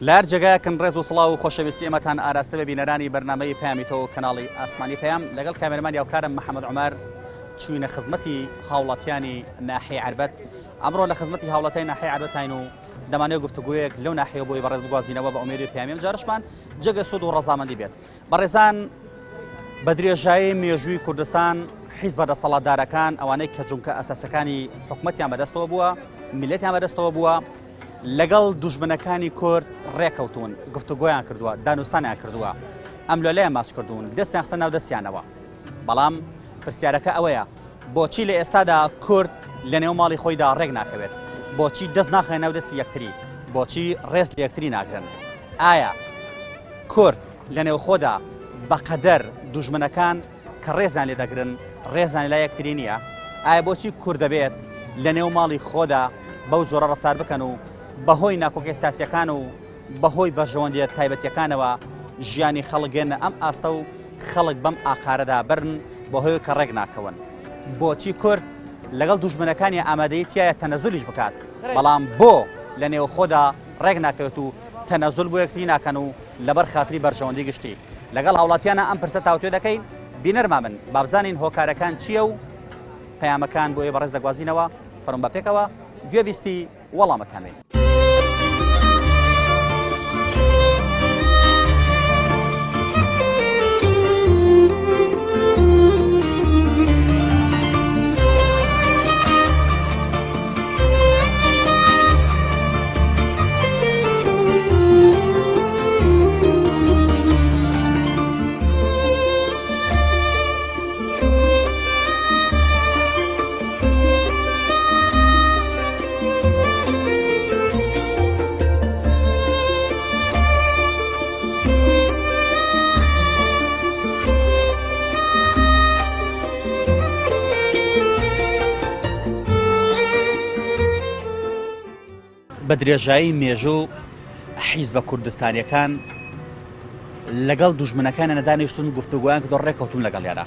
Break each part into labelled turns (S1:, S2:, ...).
S1: لە هەر جێگایەکن ڕێز و سڵاو و خۆشەویستی ئێمەتان ئاراستە بە بینەرانی بەرنامەی پەیامی تۆ و کەناڵی ئاسمانی پەیام لەگەڵ کامێرەمانی هاوکارم محەممەد عومەر چوینە خزمەتی هاوڵاتیانی ناحیەی عەربەت ئەمڕۆ لە خزمەتی هاوڵاتیانی ناحیەی عەربەتاین و دەمانەوێت گفتوگۆیەک لەو ناحیەوە بۆی بەڕێز بگوازینەوە بە ئومێدی پەیامی ئەم جارشمان جێگە سوود و ڕەزامەندی بێت بەڕێزان بە درێژایی مێژووی کوردستان حیزبە دەسەڵاتدارەکان ئەوانەی کە جومکە ئەساسەکانی حکومەتیان بەدەستەوە بووە میلەتیان بەدەستەوە بووە لەگەڵ دوژمنەکانی کورد ڕێکەوتون گفتوگۆیان کردووە دانوستانیان کردووە ئەم لەلایان ماچ کردوون دەستیان خستە ناو دەستیانەوە بەڵام پرسیارەکە ئەوەیە بۆچی لە ئێستادا کورد لە نێو ماڵی خۆیدا ڕێک ناکەوێت؟ بۆچی دەست ناخەنە ناو دەستی یەکتری؟ بۆچی ڕێز لە یەکتری ناگرن؟ ئایا کورد لە نێوخۆدا بەقەدەر دوژمنەکان کە ڕێزیان لێ دەگرن ڕێزیان لای یەکتری نییە؟ ئایا بۆچی کورد دەبێت لە نێو ماڵی خۆدا بەو جۆرە ڕەفتار بکەن و بەهۆی ناکۆکیە سیاسیەکان و بەهۆی بەرژەوەندیە تایبەتیەکانەوە ژیانی خەڵک گەنە ئەم ئاستە و خەڵک بەم ئاقارەدا بەرن بەهۆی کە ڕێک ناکەون. بۆچی کورد لەگەڵ دوژمنەکانی ئامادەی تایە تەنەزولیش بکات بەڵام بۆ لە نێوخۆدا ڕێک ناکەوێت و تەنەزول بۆ یەکتری ناکەن و لەبەر خاتری بەرژەوەندی گشتی لەگەڵ هاوڵاتیانە ئەم پرسە تاوتوێ دەکەین بینەرمان بن بابزانین هۆکارەکان چییە و پەیامەکان بۆ ئێ بەڕێز دەگوازینەوە فەرم بە پێکەوە گوێبیستی وەڵامەکان بین. بە درێژایی مێژوو حیزبە کوردستانیەکان لەگەڵ دوژمنەکانیان دانیشتون گفتوگۆیان کردو ڕێکەوتون لەگەڵیانە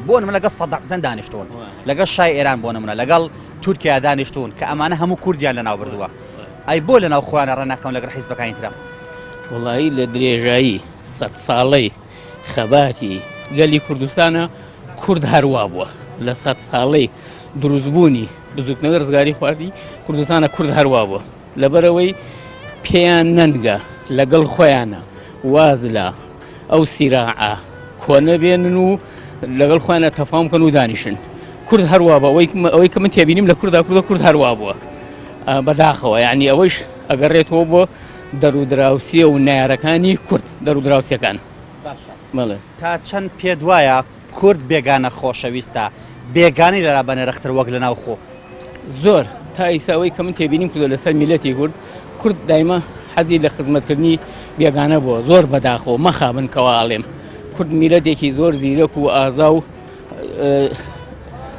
S1: بۆ نمونە لەگەڵ سەدام حسێن دانیشتون لەگەڵ شای ئێران بۆ نمونە لەگەڵ تورکیا دانیشتون کە ئەمانە هەموو کوردیان لەناو بردووە ئەی بۆ لەناو خۆیانە ڕێناکەون لەگەڵ حیزبەکانی ترە
S2: وڵایی لە درێژایی سە ساڵەی خەباتی گەلی کوردستانە کورد هەروا بووە لە سە ساڵەی دروستبوونی بزوتنەوەی ڕزگاری خواردی کوردستانە کورد هەروا بووە لەبەرئەوەی پێیان نەنگە لەگەڵ خۆیانە واز لە ئەو سیراعە کۆنە بێنن و لەگەڵ خۆیانە تەفاهم کەن و دانیشن کورد هەروا بە ئەوەی ئەوەی کە من تێبینیم لە کووردا کوردە کورد هەروا بووە بەداخەوە یعنی ئەوەیش ئەگەڕێتەوە بۆ دەرودراوسیە و نارەکانی کورد دەرودراوسەکان
S1: بەڵێ تا چەند پێت وایە کورد بێگانە خۆشەویستە بێگانەی لەلا بەنرختر وەک لە ناوخۆ؟
S2: زۆر تا ئیسا ئەوەی کە من تێبینیم کردوە لەسەر میلەتی کورد کورد دایمە حەزی لە خزمەتکردنی بێگانە بووە زۆر بەداخەوە مەخابن کەوا ئەڵێم کورد میلەتێکی زۆر زیرەک و ئازا و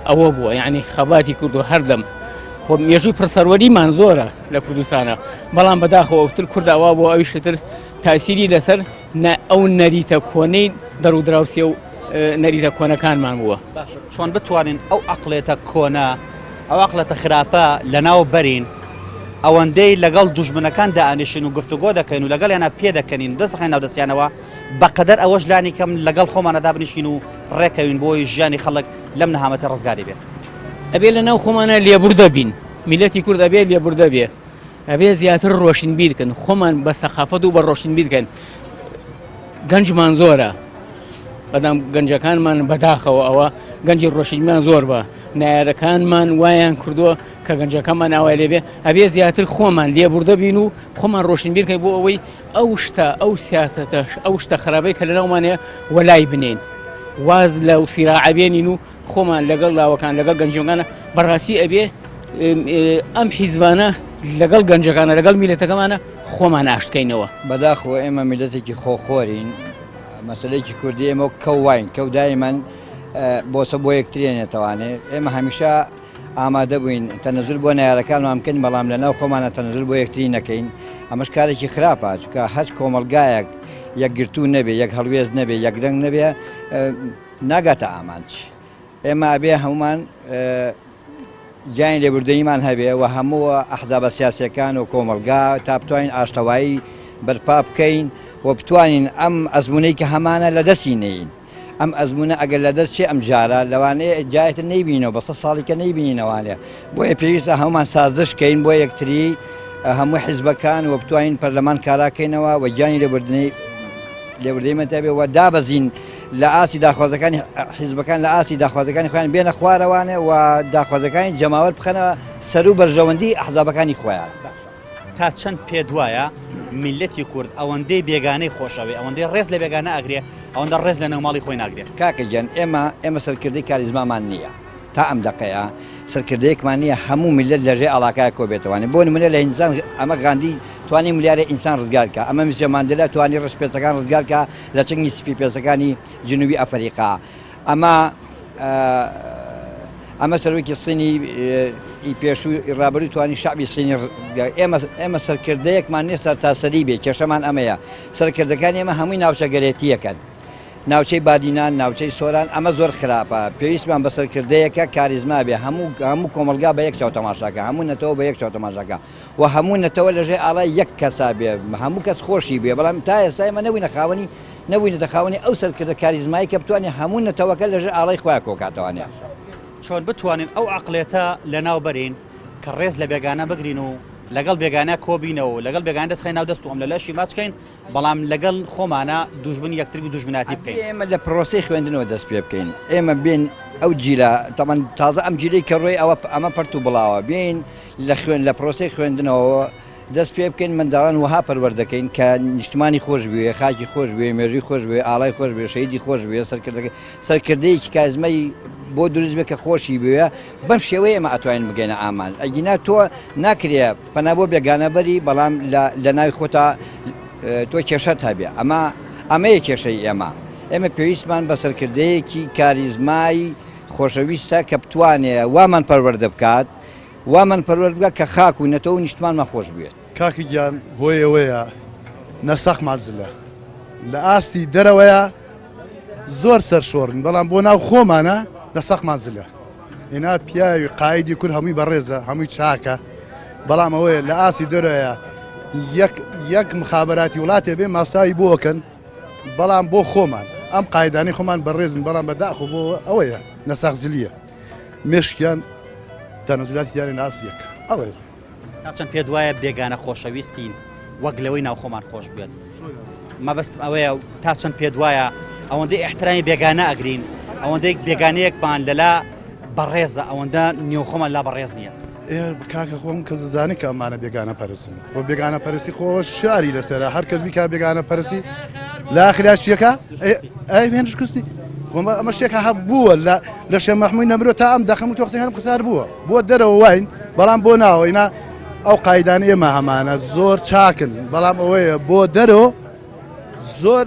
S2: ئەوە بووە یعنی خەباتی کرد و هەردەم خۆ مێژووی پرسەروەریمان زۆرە لە کوردستانە بەڵام بەداخەوە ئەوتر کورد ئەوا بۆ ئەویشتر تاسیری لەسەر نە ئەو نەریتە کۆنەی دەرودراوسێ و نەریتە کۆنەکانمان بووە.
S1: باشە چۆن بتوانین ئەو عەقڵێتە کۆنە ئەو عەقڵێتە خراپە لەناو بەرین ئەوەندەی لەگەڵ دوژمنەکان دائەنیشین و گفتوگۆ دەکەین و لەگەڵیانە پێدەکەنین دەست دەخەین ناو دەستیانەوە بەقەدەر ئەوەش لانی کەم لەگەڵ خۆمانە دابنیشین و ڕێکەوین بۆی ژیانی خەڵک لەم نەهامەتە ڕزگاری بێت.
S2: ئەبێ لە ناو خۆمانە لێبوردە بین میلەتی کورد ئەبێ لێبوردە بێ ئەبێ زیاتر ڕۆشنبیر کەن خۆمان بە سەقافەت و بە ڕۆشنبیر کەن گەنجمان زۆرە بەدام گەنجەکانمان بەداخەوە ئەوە گەنجی ڕۆشنبیرمان زۆر بە نایارەکانمان وایان کردووە کە گەنجەکەمان ئاوای لێبێ ئەبێ زیاتر خۆمان لێبوردە بین و خۆمان ڕۆشنبیر کەین بۆ ئەوەی ئەو شتە ئەو سیاستە ئەو شتە خراپەی کە لەناومانەیە وەلای بنین واز لە سیراعە بێنین و خۆمان لەگەڵ لاوەکان لەگەڵ گەنجەکانە بەڕاستی ئەبێ ئەم حیزبانە لەگەڵ گەنجەکانە لەگەڵ میلەتەکەمانە خۆمان ئاشتکەینەوە.
S3: بەداخەوە ئێمە میلەتێکی خۆخۆرین مەسلەیەکی کوردی ئێمە کەو واین کەو دایمەن بۆسە بۆ یەکترێنێتەوانێ ئێمە هەمیشە ئامادە بووین تەنەزول بۆ نارەکانمان بکەین بەڵام لە ناو خۆمانە تەنەزول بۆ یەکتری نەکەین ئەمەش کارێکی خراپە چونکە هەچ کۆمەلگایەک یەکگرتوو نەبێ یەک هەڵوێست نەبێ یەکدەنگ نەبێ ناگاتە ئامانج. ئێمە ئەبێ هەمومان گیانی لێبوردەییمان هەبێ و هەموو ئەحزابە سیاسیەکان و کۆمەڵگا تا بتوانین ئاشتەوایی بەرپا بکەین و بتوانین ئەم ئەزموونەی کە هەمانە لە دەستی نەین. ئەم ئەزموونە ئەگەر لە دەست چێ ئەم جارە لەوانەیە جایتر نەیبینەوە بە سە ساڵی کە نەیبینینەوانێ بۆیە پێویستە هەمومان سازش کەین بۆ یەکتری هەموو حیزبەکان و بتوانین پەرلەمان کاراکەینەوە و گیانی لێبوردنی لێبوردەیمان تابێ و دابەزین لە ئاستی داخوازەکانی حیزبەکان لە ئاستی داخوازەکانی خۆیان بێنە خوارەوانێ و داخوازەکانی جەماوەر بخەنە سەرو بەرژەوەندی ئەحزابەکانی خۆیان.
S1: تا چەند پێت وایە میللەتی کورد ئەوەندەی بێگانەی خۆشەوێ ئەوەندەی ڕێز لە بێگانە ئەگرێ ئەوەندە ڕێز لە نێوماڵی خۆی ناگرێ؟
S3: کاکە گیان ئێمە ئێمە سەرکردەی کاریزمامان نییە تا ئەم دەقەیە سەرکردەیەکمان نییە هەموو میللەت لەژێ ئاڵاکایە کۆبێتەوانێ بۆ نمونە لە هیندستان ئەمە غاندی توانی ملیارێ ئینسان ڕزگار کا ئەمە مسیۆ ماندێلا توانی ڕەش پێستەکان ڕزگار کا لە چنگی سپی پێستەکانی جنوبی ئەفەریقا ئەمە ئەمە سەرۆکی سینی ئی پێشوو ڕابروو توانی شعبی سینی ئێمە ئێمە سەرکردەیەکمان نییە سەرتاسەری بێ کێشەمان ئەمەیە سەرکردەکانی ئێمە هەمووی ناوچەگەرێتیەکەن ناوچەی بادینان ناوچەی سۆران ئەمە زۆر خراپە پێویستمان بە سەرکردەیەکە کاریزما بێ هەموو هەموو کۆمەلگا بە یەک چاو تەماشاکە هەموو نەتەوە بە یەک چاو تەماشاکە و هەموو نەتەوە لەژێر ئاڵای یەک کەسا بێ هەموو کەس خۆشی بێ بەڵام تا ئێستا ئێمە نەبووینە خاوەنی نەبووینەتە خاوەنی ئەو سەرکردە کاریزمایی کە بتوانێ هەموو نەتەوەکە لەژێر ئاڵای خۆیان کۆکاتەوانێ.
S1: چۆن بتوانین ئەو عەقڵێتە لەناو بەرین کە ڕێز لە بێگانە بگرین و لەگەڵ بێگانە کۆبینەوە و لەگەڵ بێگانە دەست خەینە ناو دەست و ئەم لە لەشی ماچ کەین بەڵام لەگەڵ خۆمانە دوژمنی یەکتر بین دوژمناتی بکەین.
S3: ئێمە لە پرۆسەی خوێندنەوە دەست پێ بکەین ئێمە بێن ئەو جیلە تەبعەن تازە ئەم جیلەی کە ڕۆی ئەوە ئەمە پەرت و بڵاوە بێین لە خوێن لە پرۆسەی خوێندنەوە دەست پێ بکەین منداڵان وەها پەروەردەکەین کە نیشتمانی خۆش بوێ خاکی خۆش بوێ مێژووی خۆش بوێ ئاڵای خۆش بوێ شەهیدی خۆش بوێ سەرکردەکە سەرکردەیەکی کاریزمای بۆ دروست بێ کە خۆشی بوێ بەم شێوەیە ئێمە ئەتوانین بگەینە ئامانج ئەگینا تۆ ناکرێ پەنا بۆ بێگانە بەری بەڵام لە ناوی خۆتا تۆ کێشەت هەبێ ئەمە ئەمەیە کێشەی ئێمە ئێمە پێویستمان بە سەرکردەیەکی کاریزمای خۆشەویستە کە بتوانێ وامان پەروەردە بکات وامان پەروەرد بکات کە خاک و نەتەوە و نیشتمانمان خۆش بوێت.
S4: کاکە گیان هۆی ئەوەیە نەسەقمان زلە لە ئاستی دەرەوەیە زۆر سەرشۆڕین بەڵام بۆ ناو خۆمانە نەسەقمان زلە ئێنا پیاوی قایدی کورد هەمووی بەڕێزە هەمووی چاکە بەڵام ئەوەیە لە ئاستی دەرەوەیە یەک یەک مخابراتی وڵاتێ بێ ماساوی بۆکەن بەڵام بۆ خۆمان ئەم قایدانی خۆمان بەڕێزن بەڵام بەداخۆ بۆ ئەوەیە نەساخ زلیە مێشکیان تەنەزولاتی دیارە لە ئاستی یەک ئەوەیە.
S1: تا چەند پێت وایە بێگانە خۆشەویستین وەک لەوەی ناوخۆمان خۆش بێت مەبەستم ئەوەیە تا چەند پێت وایە ئەوەندەی ئیحترامی بێگانە ئەگرین ئەوەندەی بێگانەیەکمان لەلا بەڕێزە ئەوەندە نێوخۆمان لا بەڕێز نییە.
S4: کاکە خۆم کەس زانی کە ئەمانە بێگانە پەرستن خۆ بێگانە پەرستی خۆ شاری لەسەرە هەر کەس بیکا بێگانە پەرستی لە ئاخرا چیەکە ئەی هێنش کوستی خۆمە ئەمە شتێکە هەبووە لە لە شێ مەحمووی نەمرۆ تا ئەم دەخەم و تۆ قسەی هەرم قسار بووە بۆ دەرەوە واین بەڵام بۆ ناوەینا ئەو قایدانە ئێمە هەمانە زۆر چاکن بەڵام ئەوەیە بۆ دەرەوە زۆر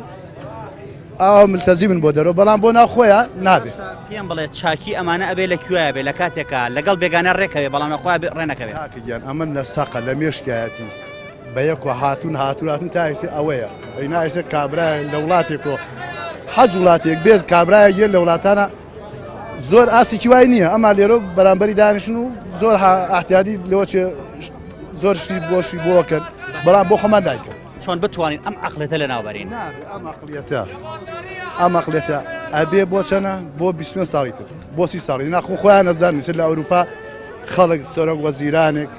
S4: ئاوا ملتەزیمن بۆ دەرەوە بەڵام بۆ ناو خۆیان نابێت.
S1: پێم بڵێ چاکی ئەمانە ئەبێ لە کوێیا بێ لە کاتێکا لەگەڵ بێگانە ڕێکەوێ بەڵام لە خۆیان ڕێ نەکەوێ.
S4: کاکە گیان ئەمە نەسەقە لە مێشکایەتی بە یەکوە هاتوون هاتوون هاتوون تا ئێستا ئەوەیە ئەینا ئێستا کابرایە لە وڵاتێکەوە حەز وڵاتێک بێت کابرایە یە لە وڵاتانە زۆر ئاسێکی وای نییە ئەما لێرە بەرامبەری دانیشن و زۆر ئاحتیادی لەوە چێ زۆر شتی بۆشی بۆکەن بەڵام بۆ خۆمان نایکەن.
S1: چۆن بتوانین ئەم عەقڵێتە لەناو بەرین؟
S4: نابێ ئەم عەقڵیەتە ئەم عەقڵیەتە ئەبێ بۆ چەنە بۆ 25 ساڵی تر بۆ سی ساڵی ناخۆ خۆیان نەزانن لە ئەوروپا خەڵک سەرۆک وەزیرانێک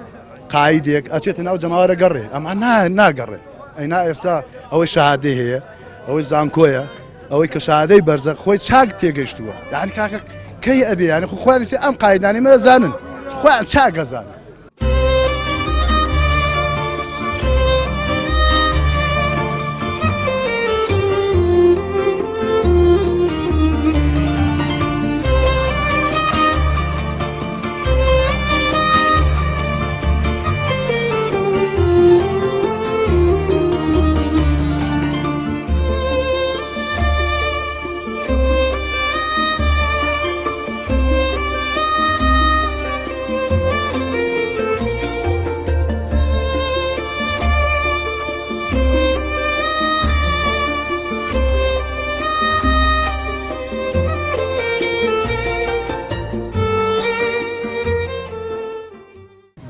S4: قایدێک ئەچێتە ناو جەماوەرە گەڕێ ئەمە ناگەڕێ ئەینا ئێستا ئەوەی شەهادەی هەیە ئەوەی زانکۆیە ئەوەی کە شادەی بەرزە خۆی چاک تێگەیشتووە یان کاکە کەی ئەبێ یانی خۆ خۆیان ئەم قایدانی مەزانن خۆیان چاگەزانن.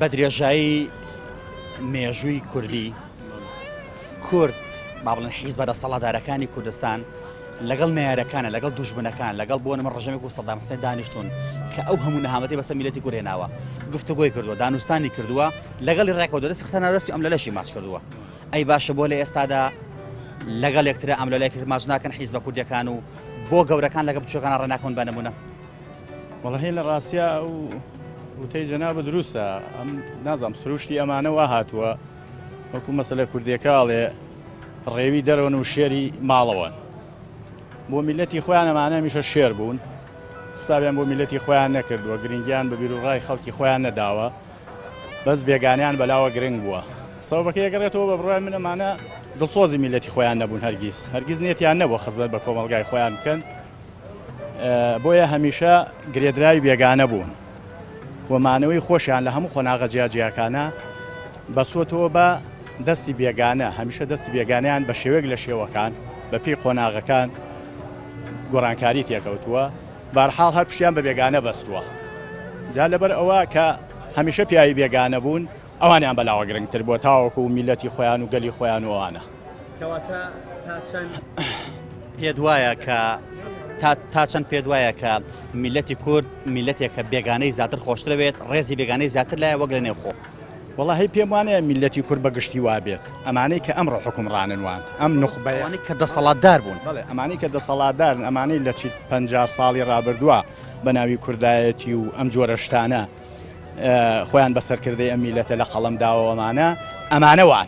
S1: بە درێژایی مێژووی کوردی. کورد با بڵێن حیزبە دەسەڵاتدارەکانی کوردستان لەگەڵ نەیارەکانە لەگەڵ دوژمنەکان لەگەڵ بۆ نمە ڕژێمێک و سەدام حسێن دانیشتون کە ئەو هەموو نەهامەتی بەسەر میلەتی کورد هێناوە گفتوگۆی کردووە دانوستانی کردووە لەگەڵی ڕێکەوت دەستی خستە ناو دەستی ئەم لە لەشی ماچ کردووە ئەی باشە بۆ لە ئێستادا لەگەڵ یەکترە ئەم لە لایەکتر ماچ ناکەن حیزبە کوردیەکان و بۆ گەورەکان لەگە بچووکان ڕێناکەون بە نمونە
S5: وەڵی لە ڕاستیا ئەو وتەی جەنابە دروستە ئەم نازانم سروشتی ئەمانە وا هاتووە وەکو مەسەلە کوردیەکە ئەڵێ ڕێوی دەرەوەن و شێری ماڵەوەن بۆ میلەتی خۆیان ئەمانە هەمیشە شێر بوون حسابیان بۆ میلەتی خۆیان نەکردووە گرنگیان بە بیروڕای خەڵکی خۆیان نەداوە بەس بێگانیان بەلاوە گرنگ بووە سەوەبەکە یەگەڕێتەوە بە بڕای من ئەمانە دڵسۆزی میلەتی خۆیان نەبوون هەرگیز هەرگیز نێتیان نەبووە خزمەت بە کۆمەڵگای خۆیان بکەن بۆیە هەمیشە گرێدراوی بێگانە بوون و مانەوەی خۆشیان لە هەموو قۆناغە جیاجیاکانە بەسوەتەوە بە دەستی بێگانە، هەمیشە دەستی بێگانەیان بە شێوەیەک لە شێوەکان بە پێی قۆناغەکان گۆڕانکاری تێکەوتووە، بارحاڵ هەر پشتیان بە بێگانە بەستووە. جا لەبەر ئەوە کە هەمیشە پیاوی بێگانە بوون، ئەوانیان بەلاوە گرنگتر بووە تاوەکو میللەتی خۆیان و گەلی خۆیان و ئەوانە.
S1: کەواتە تا چەند پێت وایە کە تا چەند پێت وایە کە میللەتی کورد میللەتێکە بێگانەی زیاتر خۆشترەوێت، ڕێزی بێگانەی زیاتر لایە وەک لە نێوخۆ؟
S5: وەڵاهی پێم وانەیە میللەتی کورد بە گشتی وابێت، ئەمانەی کە ئەمڕۆ حوکمڕانن وان، ئەم نوخبەیە.
S1: ئەوانەی کە دەسەڵاتدار بوون.
S5: بەڵێ ئەمانەی کە دەسەڵاتدارن، ئەمانەی لە چیل 50 ساڵی ڕابردووە بە ناوی کوردایەتی و ئەم جۆرە شتانە خۆیان بە سەرکردەی ئەم میللەتە لە قەڵەم داوە ئەمانە، ئەمانە وان.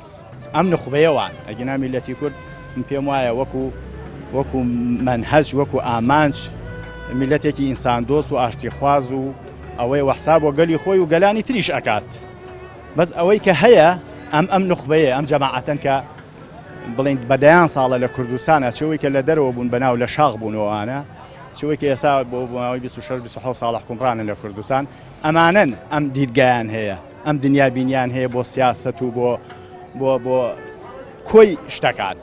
S5: ئەم نوخبەیە وان. ئەگینا میللەتی کورد من پێم وایە وەکو وەکو مەنهەج وەکو ئامانج میللەتێکی ئینساندۆست و ئاشتیخواز و ئەوەی وەحساب بۆ گەلی خۆی و گەلانی تریش ئەکات بەس ئەوەی کە هەیە ئەم ئەم نوخبەیە ئەم جەماعەتەن کە بڵین بەدەیان ساڵە لە کوردستانە چەوەی کە لە دەرەوە بوون بەناو لە شاخ بوونەوەوانە چەوەی کە ئێسا بۆ ماوەی 26 27 ساڵە حکومڕانن لە کوردستان ئەمانەن ئەم دیدگایان هەیە ئەم دنیا بینیان هەیە بۆ سیاست و بۆ بۆ بۆ کۆی شتەکان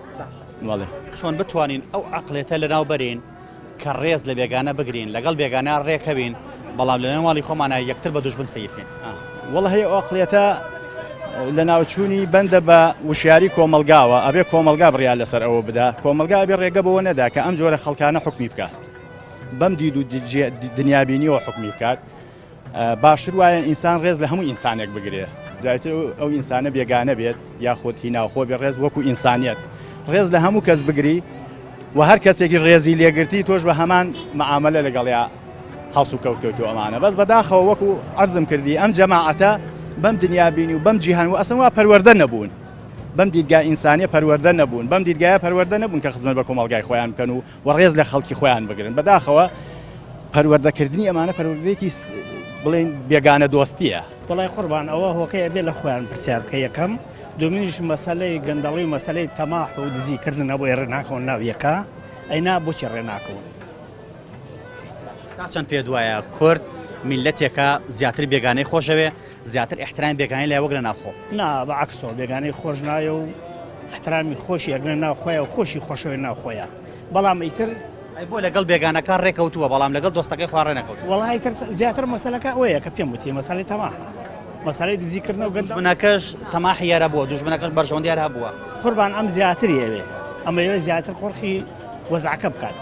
S1: بەڵێ چۆن بتوانین ئەو عقلێتە لەناو بەرین کە ڕێز لە بێگانە بگرین، لەگەڵ بێگانە ڕێکەوین، بەڵام لەنێو ماڵی خۆمانا یەکتر بە دوژمن سەیر کەین.
S5: وەڵاهی ئەو ئەقڵیەتە لەناوچوونی بەندە بە وشیاری کۆمەڵگاوە، ئەبێ کۆمەڵگا بڕیار لەسەر ئەوە بدا، کۆمەڵگا ئەبێ ڕێگە بەوە نەدا کە ئەم جۆرە خەڵکانە حوکمی بکات، بەم دید و دنیابینیەوە حوکمی بکات. باشتر وایە ئینسان ڕێز لە هەموو ئینسانێک بگرێ جایتر ئەو ئینسانە بێگانە بێت یاخود هی ناوخۆ بێ ڕێز وەکو ئینسانیت ڕێز لە هەموو کەس بگری و هەر کەسێکی ڕێزی لێگرتی تۆش بە هەمان معاملە لەگەڵیا هەڵسو کەوتکەوت و ئەمانە بەس بەداخەوە وەکو عەرزم کردی ئەم جەماعەتە بەم دنیا بینی و بەم جیهان و ئەسن وا پەروەردە نەبوون بەم دیدگا ئینسانیە پەروەردە نەبوون بەم دیدگایە پەروەردە نەبوون کە خزمەت بە کۆمەڵگای خۆیان بکەن و و ڕێز لە خەڵکی خۆیان بگرن بەداخەوە پەروەردەکردنی ئەمانە پەروەردەیەکی بڵێن بێگانە دۆستیە.
S6: وەڵای قوربان ئەوە هۆکەی ئەبێ لە خۆیان پرسیار بکە یەکەم دومینیش مەسەلەی گەندەڵی و مەسەلەی تەماح و دزی کردن ئەبۆی ڕێ ناکەون ناو یەکا ئەی نا بۆچی ڕێ ناکەون.
S1: تا چەند پێت وایە کورد میللەتێکە زیاتر بێگانەی خۆشەوێ زیاتر ئیحترامی بێگانەی لای وەک لە ناوخۆ؟
S6: نا بە عەکسەوە بێگانەی خۆش نایە و ئیحترامی خۆشی ئەگرنە ناو خۆیان و خۆشی خۆشەوێ ناو خۆیان بەڵام ئیتر
S1: ئەی بۆ لەگەڵ بێگانەکان ڕێکەوتووە بەڵام لەگەڵ دۆستەکەی خوا ڕێنەکەوتووە؟
S6: وەڵا ئیتر زیاتر مەسەلەکە ئەوەیە کە پێم وتی مەسەلەی تەماحە مەسەلەی دزیکردنە و گەندەڵی.
S1: دوژمنەکەش تەماحی یار هەبووە دوژمنەکەش بەرژەوەندی یار هەبووە.
S6: قوربان ئەم زیاتری ئەوێ ئەمەوێ زیاتر قۆرخی وەزعەکە بکات.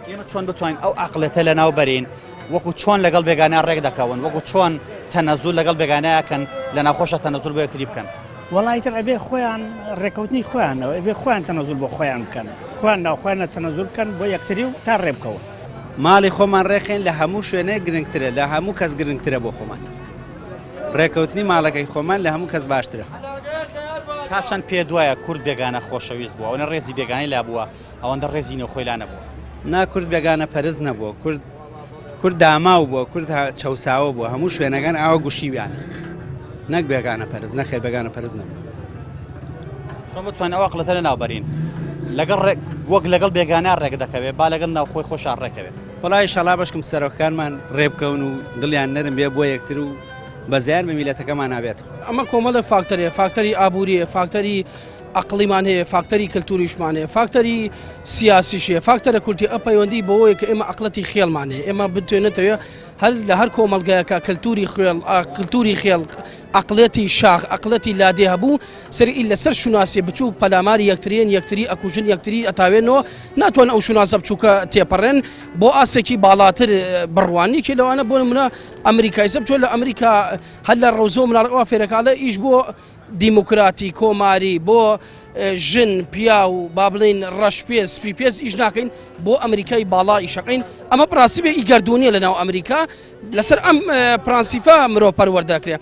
S1: ئێمە چۆن بتوانین ئەو عەقڵێتە لەناو بەرین وەکو چۆن لەگەڵ بێگانە ڕێک دەکەون وەکو چۆن تەنەزول لەگەڵ بێگانەکەن لە ناوخۆشە تەنەزول بۆ یەکتری بکەن.
S6: وەڵا ئیتر ئەبێ خۆیان ڕێکەوتنی خۆیانەوە ئەبێ خۆیان تەنەزول بۆ خۆیان بکەن خۆیان ناوخۆیانە تەنەزول بکەن بۆ یەکتری و تا ڕێ بکەون.
S7: ماڵی خۆمان ڕێکخەین لە هەموو شوێنێک گرنگترە لە هەموو کەس گرنگترە بۆ خۆمان ڕێکەوتنی ماڵەکەی خۆمان لە هەموو کەس باشترە.
S1: تا چەند پێت وایە کورد بێگانە خۆشەویست بووە ئەوەنە ڕێزی بێگانەی لابووە ئەوەندە ڕێزی نێوخۆی لا نەبووە؟
S7: نا کورد بێگانە پەرست نەبووە کورد کورد داماو بووە کورد چەوساوە بووە هەموو شوێنەکان ئاوا گوشیویانە نەک بێگانە پەرست نەخێر بێگانە پەرست نەبوو.
S1: چۆن بتوانین ئەو عەقڵەتە لەناو بەرین لەگەڵ ڕێک وەک لەگەڵ بێگانە ڕێک دەکەوێ با لەگەڵ ناوخۆی خۆشان ڕێکەوێ.
S7: وەڵا ئیشەڵا بەشکم سەرۆکەکانمان ڕێ بکەون و دڵیان نەرم بێ بۆ یەکتر و بەزەیان بە میلەتەکەمانا بێت.
S8: ئەمە کۆمەڵێ فاکتەر هەیە، فاکتەری ئابووری هەیە، فاکتەری. ئەقڵیمان هەیە فاکتەری کەلتوریشمان هەیە فاکتەری سیاسیش هەیە فاکتەرە کولتی ئە پەیوەندی بەوەیە کە ئێمە ئەقلەتی خێڵمان هەیە ئێمە بتوێنێتەوە هەر لە هەر کۆمەڵگایەکە کەلتوری خوێڵ کللتوری خێڵ ئەقلێتی شاخ ئەقلەتی لادێ هەبوو سەری لەسەر شوناسی بچوو پەلاماری یەکترین یەکتری ئەکوژن یەکتری ئەتاوێنەوە ناتوان ئەو شوناسە بچووکە تێپەڕێن بۆ ئاسێکی باڵاتر بڕوانیکی لەوانە بۆ منە ئەمریکای سە بچۆ لە ئەمریکا هەر لە ڕەوزۆ مناڵ فێرەکالە ئیش بۆ دیموکراتی، کۆماری، بۆ ژن، پیاو، با بڵێین ڕەش پێست، سپی پێست ئیش ناکەین، بۆ ئەمریکای باڵا ئیشەکەین، ئەمە پرانسیپێکی گەردوونیە لە ناو ئەمریکا، لەسەر ئەم پرانسیفە مرۆڤ پەروەردە کرێ.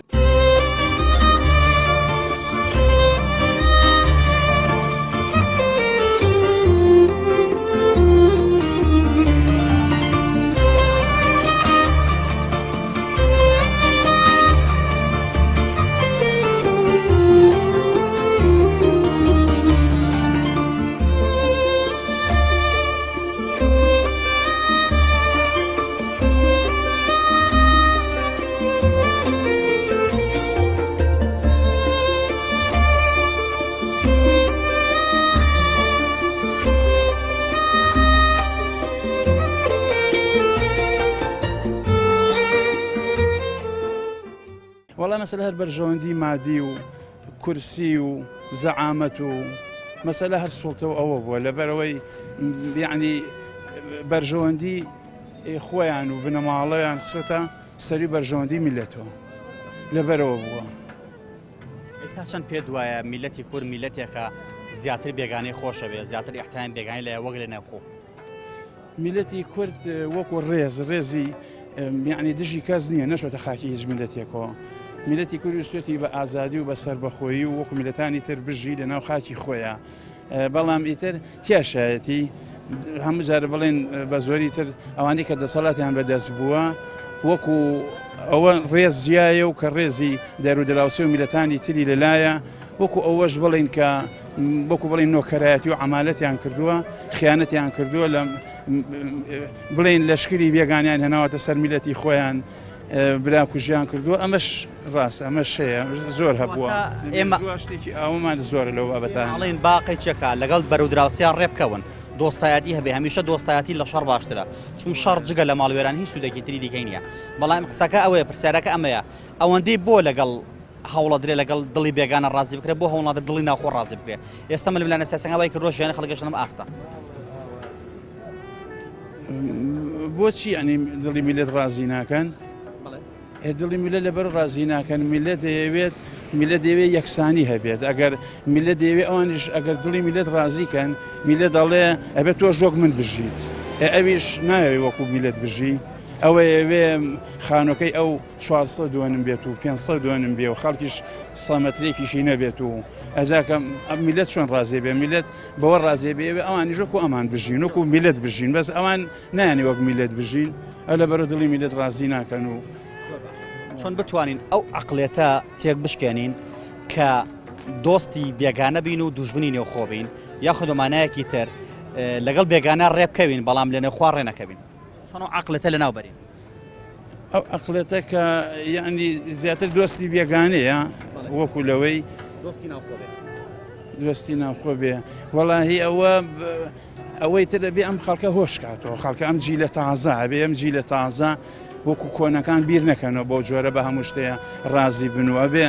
S9: وەڵا مەسەلە هەر بەرژەوەندی مادی و کورسی و زەعامەت و مەسەلە هەر سوڵتە و ئەوە بووە لەبەرەوەی یعنی بەرژەوەندی خۆیان و بنەماڵەیان خسۆتە سەری بەرژەوەندی میلەتەوە لەبەرەوە بووە.
S1: تا چەند پێت وایە میلەتی کورد میلەتێکە زیاتر بێگانەی خۆشەوێ زیاتر ئیحترامی بێگانەی لایە وەک لە نێوخۆ؟
S9: میلەتی کورد وەکو ڕێز ڕێزی یعنی دژی کەس نییە نەشۆتە خاکی هیچ میلەتێکەوە میلەتی کورد ویستێتی بە ئازادی و بە سەربەخۆیی و وەکو میلەتانی تر بژی لە ناو خاکی خۆیان بەڵام ئیتر تیاشایەتی هەموو جارە بڵێن بە زۆری تر ئەوانەی کە دەسەڵاتیان بەدەست بووە وەکو ئەوە ڕێز جیایە و کە ڕێزی دەرودراوسێ و میلەتانی تری لەلایە وەکو ئەوەش بڵین کە وەکو بڵین نۆکەرایەتی و عمالەتیان کردووە خیانەتیان کردووە لە بڵین لەشکری بێگانیان هێناوەتە سەر میلەتی خۆیان برا کوژیان کردووە ئەمەش ڕاست ئەمەش هەیە زۆر هەبووە
S1: ئێمە
S9: شتێکی ئەومان زۆرە لەو بابەتان
S1: ئەڵێن باقی چەکە لەگەڵ بەرودراوسیان ڕێبکەون دۆستایەتی هەبێ هەمیشە دۆستایەتی لە شەڕ باشترە چون شەڕ جگە لە ماڵوێران هیچ سوودێکی تری دیکەی نییە بەڵام قسەکە ئەوەیە پرسیارەکە ئەمەیە ئەوەندەی بۆ لەگەڵ هەوڵەدرێ لەگەڵ دڵی بێگانە ڕازی بکرێت بۆ هەوڵنادە دڵی ناوخۆ ڕازی بکرێت ئێستا ململانێ سیاسەکان وای کردووە ژیانی خەڵک گەشتنم ئاستە.
S9: بۆچی ئەنی دڵی میلەت ڕازی ناکەن؟ دڵی میلە لەبەر ڕازی ناکەن میلە دەیەوێت میلە دەیەوێت یەکسانی هەبێت ئەگەر میلە دەیەوێت ئەوانیش ئەگەر دڵی میلەت ڕازی کەن میلە دەڵێ ئەبێت تۆش وەک من بژیت ئەویش نایەوێت وەکو میلەت بژی ئەوەیەوێ خانۆکەی ئەو 400 دۆنم بێت و 500 دۆنم بێ و خەڵکیش سەمەترێکیشی نەبێت و ئەجاکە میلەت چۆن ڕازی بێ میلەت بەوە ڕازی بێ ئەوانیش وەکو ئەمان بژین وەکو میلەت بژین بەس ئەوان نایانی وەک میلەت بژین ئەو لەبەرە دڵی میلەت ڕازی ناکەن و
S1: چۆن بتوانین ئەو عقلێتە تێک بشکێنین کە دۆستی بێگانە بین و دوژمنی نێوخۆ بین یاخود مانایەکی تر لەگەڵ بێگانە ڕێبکەوین بەڵام لە نێوخوا ڕێنەکەوین چۆن ئەو عقلێتە لەناو بەرین
S9: ئەو عقلێتە کە یعنی زیاتر دۆستی بێگانەیە وەکو لەوەی
S1: دۆستی ناوخۆ بێت
S9: دۆستی ناوخۆ بێ وەڵاهی ئەوە ئەوەی تر ئەبێ ئەم خەڵکە هۆش کاتەوە خەڵکە ئەم جیلە تازە ئەبێ ئەم جیلە تازە وەکو کۆنەکان بیر نەکەنەوە بەو جۆرە بە هەموو شتەیە ڕازی بن و ئەبێ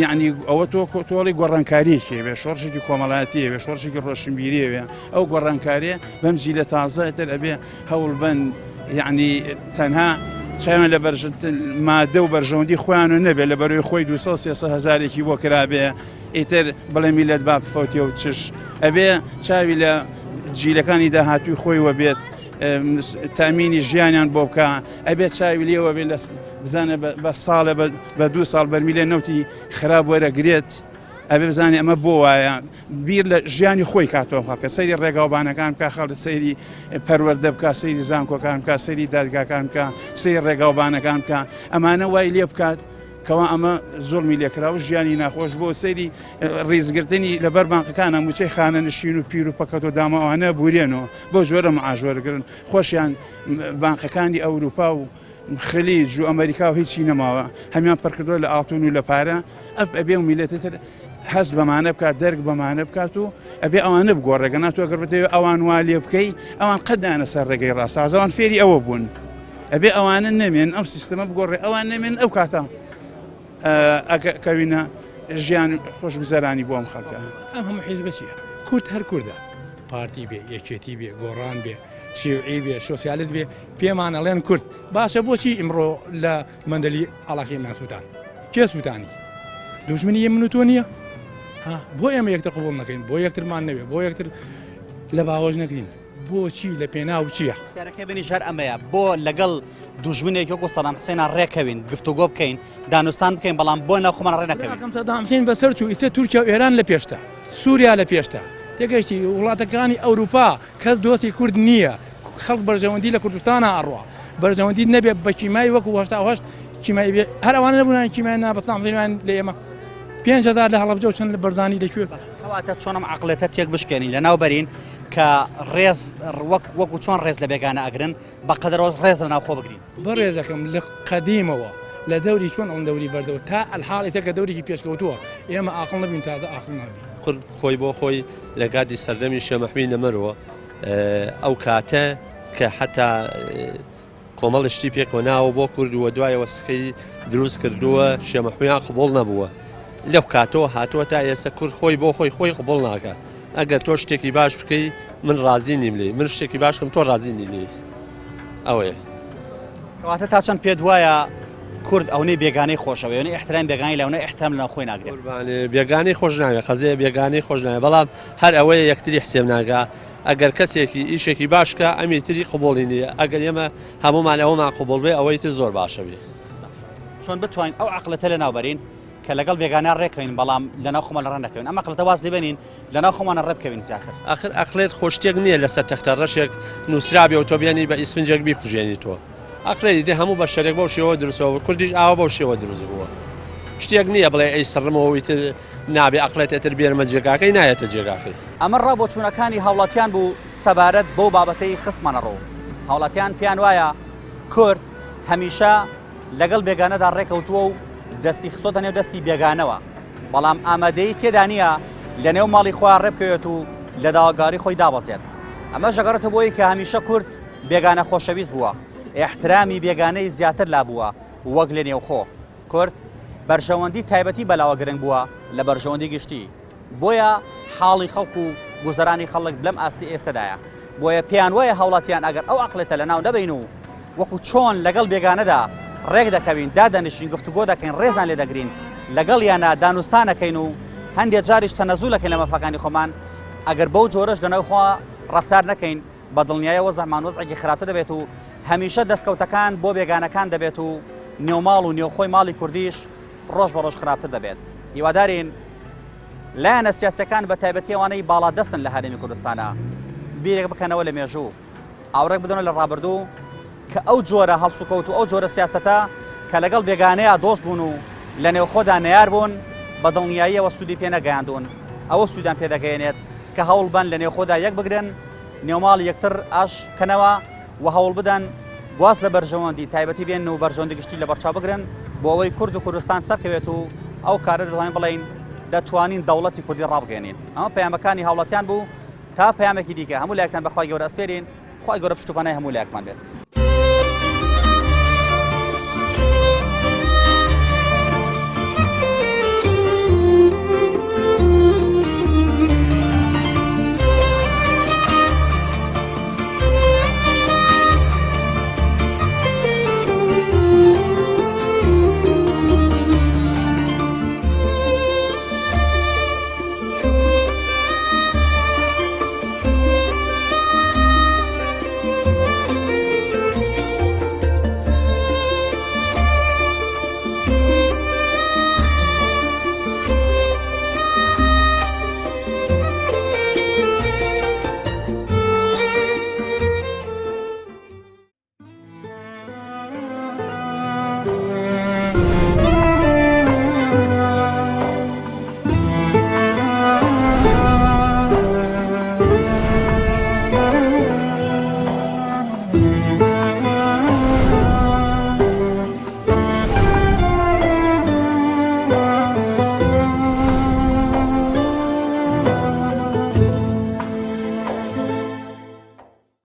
S9: یعنی ئەوە تۆ تۆڵی گۆڕانکاریەکی بێ شۆڕشێکی کۆمەڵایەتی بێ شۆڕشێکی ڕۆشنبیریە بێ ئەو گۆڕانکاریە بەم جیلە تازە تر ئەبێ هەوڵ بن یعنی تەنها چاویان لە مادە و بەرژەوەندی خۆیان و نەبێ لە بەرەوەی خۆی 200 300 هزارێکی بۆ کرابێ ئیتر بڵێ میلەت با بفەوتێ و چش ئەبێ چاوی لە جیلەکانی داهاتووی خۆی وەبێت تامینی ژیانیان بۆ بکە ئەبێت چاوی لێوە بێت لە بزانە بە ساڵە بە دوو ساڵ بەرمیلە نەوتی خراپ وەرەگرێت ئەبێ بزانێ ئەمە بۆ وایە بیر لە ژیانی خۆی کاتەوە خەڵکە سەیری ڕێگاوبانەکان بکە خەڵک سەیری پەروەردە بکە سەیری زانکۆکان بکە سەیری دادگاکان بکە سەیری ڕێگاوبانەکان بکە ئەمانە وای لێ بکات کەوا ئەمە زوڵمی لێکرا و ژیانی ناخۆش بۆ سەیری ڕیزگرتنی لەبەر بانقەکانە موچەی خانە نشین و پیر و پەکەت و داماوانە بورێنەوە بۆ جۆرە معاش وەرگرن خۆشیان بانقەکانی ئەوروپا و خلیج و ئەمریکا و هیچی نەماوە هەمیان پڕکردووە لە ئاڵتون و لە پارە ئەف ئەبێ و میلەتی تر. هەست بەمانە بکات دەرک بەمانە بکات و ئەبێ ئەوانە بگۆڕێ گەنا تۆ گەر بتەوێ ئەوان وا لێ بکەی ئەوان قەت نایەنە سەر ڕێگەی ڕاست ئەوان فێری ئەوە بوون ئەبێ ئەوانە نەمێن ئەم سیستەمە بگۆڕێ ئەوان نەمێن ئەو کاتە ئەکەوینە ژیان خۆشگوزەرانی بۆ ئەم خەڵکە.
S10: ئەم هەموو حیزبە چییە؟ کورد هەر کوردە پارتی بێ یەکێتی بێ گۆڕان بێ شیوعی بێ شۆسیالت بێ پێمان ئەڵێن کورد باشە بۆچی ئیمڕۆ لە مەندەلی ئاڵاکەیمان سووتان کێ سووتانی دوژمنی یە من و تۆ نییە ها بۆ ئێمە یەکتر قبوڵ نەکەین بۆ یەکترمان نەوێ بۆ یەکتر لە باوەش نەگرین بۆچی لە پێناو چییە؟
S1: پرسیارەکەی منیش هەر ئەمەیە بۆ لەگەڵ دوژمنێک وەکو سەدام حسێنا ڕێکەوین گفتوگۆ بکەین دانوستان بکەین بەڵام بۆ ناو خۆمان ڕێ نەکەوین
S10: براکەم سەدام حسین بەسەر چوو ئیستا تورکیا و ئێران لە پێشتە سووریا لە پێشتە تێگەشتی وڵاتەکانی ئەوروپا کەس دۆستی کورد نییە خەڵک بەرژەوەندی لە کوردستانا ئەڕوا بەرژەوەندیت نەبێ بە کیمای وەکو 88 کیمای بێ هەر ئەوانە نەبوونان کیمای نا بە سەدام حسین لە ئێمە 5000 لە هەڵەبجە و چەند لە بەرزانی لە کوێ
S1: کەواتە چۆن ئەم عەقڵێتە تێک بشکێنین لەناو بەرین کە ڕێز وەک وەکو چۆن ڕێز لە بێگانە ئەگرن بە قەدەرەوە ڕێز لە ناوخۆ بگرین.
S10: بەڕێزەکەم لە قەدیمەوە لە دەوری چۆن ئەڵێن دەوری بەردەوە تا ئەلحاڵ ئیتر کە دەورێکی پێشکەوتووە ئێمە ئاقڵ نەبووین تازە ئاقڵ نابین.
S11: کورد خۆی بۆ خۆی لە کاتی سەردەمی شێ مەحوی نەمرەوە ئەو کاتە کە حتا کۆمەڵی شتی پێکەوە ناوە بۆ کورد و دوایەوە سکەی دروست کردووە شێ مەحویان قبوڵ نەبووە لەو کاتەوە هاتووە تا ئێستا کورد خۆی بۆ خۆی خۆی قبوڵ ناکە ئەگەر تۆ شتێکی باش بکەی من ڕازی نیم لێی من شتێکی باش کەم تۆ ڕازی نی لێی ئەوەیە.
S1: کەواتە تا چەند پێت وایە کورد ئەونەی بێگانەی خۆشەوێ ئەونەی ئیحترامی بێگانەی لەونە ئیحترام لەناو خۆی ناگرێت.
S11: قوربانێ بێگانەی خۆش ناوێ قەزیە بێگانەی خۆش ناوێ بەڵام هەر ئەوەیە یەکتری حسێب ناکا ئەگەر کەسێکی ئیشێکی باش کا ئەمی تری قبوڵی نییە ئەگەر ئێمە هەموومان ئەوەمان قبوڵ بێ ئەوەی تر زۆر باشە بێ.
S1: چۆن بتوانین ئەو عەقڵێتە لەناو بەرین کە لەگەڵ بێگانە ڕێکەوین بەڵام لەناو خۆمان ڕێ نەکەوین ئەم عەقڵێتە واز لێبێنین لەناو خۆمانە ڕێ بکەوین زیاتر.
S11: ئاخر ئەقڵێت خۆ شتێک نییە لەسەر تەختە ڕەشێک نووسرابێ و تۆ بێنی بە ئیسفنجێک بیکوژێنی تۆ ئەقڵێتی دێ هەموو بەشەرێک بەو شێوە دروست بووە کوردیش ئاوا بەو شێوە دروست بووە شتێک نییە بڵێ ئەی سڕمەوە و ئیتر نابێ ئەقڵێت ئیتر بێنمە جێگاکەی نایەتە جێگاکەی.
S1: ئەمە ڕا بۆچوونەکانی هاوڵاتیان بوو سەبارەت بەو بابەتەی خستمانە ڕوو. هاوڵاتیان پێیان وایە کورد هەمیشە لەگەڵ بێگانەدا ڕێکەوتووە و دەستی خستۆتە نێو دەستی بێگانەوە، بەڵام ئامادەیی تێدا نییە لەنێو ماڵی خۆیان ڕێبکەوێت و لە داواگاری خۆی دابەزێت. ئەمەش دەگەڕێتەوە بۆ ئەوەی کە هەمیشە کورد بێگانە خۆشەویست بووە، ئیحترامی بێگانەی زیاتر لابووە وەک لە نێوخۆ. کورد بەرژەوەندی تایبەتی بەلاوە گرنگ بووە لە بەرژەوەندی گشتی. بۆیە حاڵی خەڵک و گوزەرانی خەڵک لەم ئاستی ئێستەدایە. بۆیە پێیان وایە هاوڵاتیان ئەگەر ئەو عەقڵێتە لەناو نەبەین و وەکو چۆن لەگەڵ بێگانەدا ڕێک دەکەوین، دادەنیشین، گفتوگۆ دەکەین، ڕێزان لێ دەگرین، لەگەڵیانا دانوستان ئەکەین و هەندێ جاریش تەنەزول ئەکەین لە مافەکانی خۆمان، ئەگەر بەو جۆرەش لەناو خۆ ڕەفتار نەکەین بە دڵنیایەوە وەزعمان وەزعێکی خراپتر دەبێت و هەمیشە دەستکەوتەکان بۆ بێگانەکان دەبێت و نێوماڵ و نێوخۆی ماڵی کوردیش ڕۆژ بە ڕۆژ خراپتر دەبێت. هیوادارین لایەنە سیاسیەکان بە تایبەتی ئەوانەی باڵادەستن لە هەرێمی کوردستانا بیرێک بکەنەوە لە مێژوو، ئاوڕێک بدەنەوە لە ڕابردوو کە ئەو جۆرە هەڵسوکەوت و ئەو جۆرە سیاسەتە کە لەگەڵ بێگانەیا دۆست بوون و لە نێوخۆدا نەیار بوون بە دڵنیاییەوە سوودی پێ نەگەیاندوون ئەوە سوودیان پێ دەگەیەنێت کە هەوڵ بەن لە نێوخۆدا یەک بگرن نێوماڵی یەکتر ئاش کەنەوە و هەوڵ بدەن واز لە بەرژەوەندی تایبەتی بێنن و بەرژەوەندی گشتی لەبەرچاو بگرن بۆ ئەوەی کورد و کوردستان سەرکەوێت و ئەو کارە دەتوانین بڵێین دەتوانین دەوڵەتی کوردی ڕابگەیەنین. ئەمە پەیامەکانی هاوڵاتیان بوو تا پەیامێکی دیکە هەموو لایەکتان بە خوای گەورە ئەسپێرین خوای گەورە پشت و پەنای هەموو لایەکمان بێت.